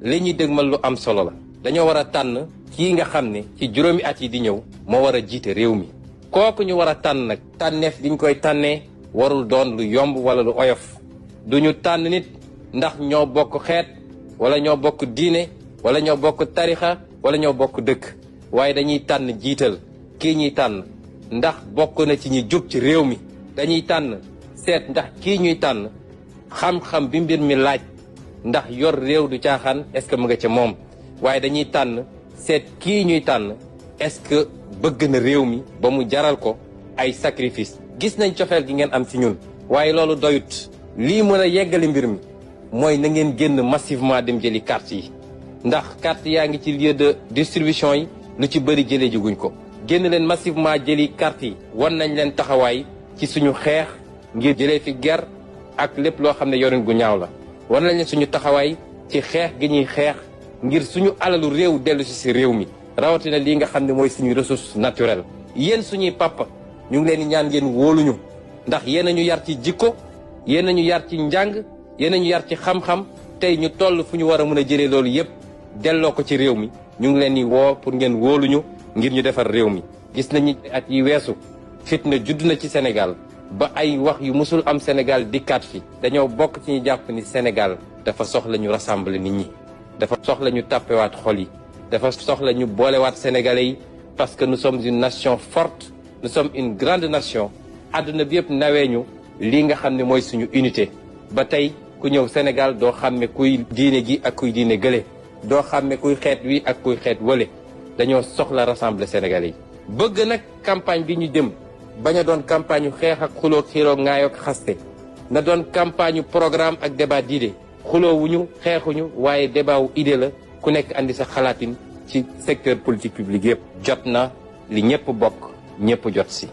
li ñuy dëgmal lu am solo la dañoo war a tànn kii nga xam ne ci juróomi at yi di ñëw moo war a jiite réew mi kooku ñu war a tànn nag tànneef diñ koy tànnee warul doon lu yomb wala lu oyof duñu tànn nit ndax ñoo bokk xeet wala ñoo bokk diine wala ñoo bokk tarixa wala ñoo bokk dëkk waaye dañuy tànn jiital kii ñuy tànn ndax bokk na ci ñi jub ci réew mi dañuy tànn seet ndax kii ñuy tànn xam-xam bi mbir mi laaj ndax yor réew du caaxaan est-ce que mu nga ca moom waaye dañuy tànn seet kii ñuy tànn est-ce que bëgg na réew mi ba mu jaral ko ay sacrifice gis nañ cofeel gi ngeen am ci ñun waaye loolu doyut lii mën a yeggali mbir mi mooy na ngeen génn massivement dem jëli carte yi ndax carte yaa ngi ci lieu de distribution yi lu ci bëri jëlee juguñ ko génn leen massivement jëli carte yi wan nañ leen taxawaay ci suñu xeex ngir jëlee fi ger ak lépp loo xam ne yorin gu ñaaw la wan nañ leen suñu taxawaay ci xeex gi ñuy xeex ngir suñu alalu réew dellu si réew mi rawatina lii nga xam ne mooy suñu ressource naturelle yéen suñuy papa ñu ngi leen di ñaan ngeen wóoluñu ndax yéen a ñu yar ci jikko yéen a ñu yar ci njàng yéen a ñu yar ci xam-xam tey ñu toll fu ñu war a mën a jëlee loolu yépp delloo ko ci réew mi ñu ngi leen di woo pour ngeen wóoluñu ngir ñu defar réew mi gis nañu at yi weesu fitna judd na ci Sénégal ba ay wax yu musul am Sénégal dikkaat fi dañoo bokk ci ñu jàpp ni Sénégal dafa soxla ñu rassembler nit ñi dafa soxla ñu tàppewaat xol yi dafa soxla ñu boolewaat Sénégalais yi parce que nous sommes une nation forte nous sommes une grande nation àdduna bi yëpp nawee ñu lii nga xam ne mooy suñu unité ba tey ku ñëw Sénégal doo xàmme kuy diine gi ak kuy diine gële doo xàmme kuy xeet wi ak kuy xeet wële dañoo soxla rassembler Sénégalais yi bëgg nag campagne bi ñu jëm bañ a doon campagne yu xeex ak xuloo xiiroo ŋaayoo ak xaste na doon campagne yu programme ak débat d'idée xuloowuñu xeexuñu waaye débat wu idée la ku nekk andi sa xalaatin ci secteur politique public yëpp jot na li ñëpp bokk ñëpp jot si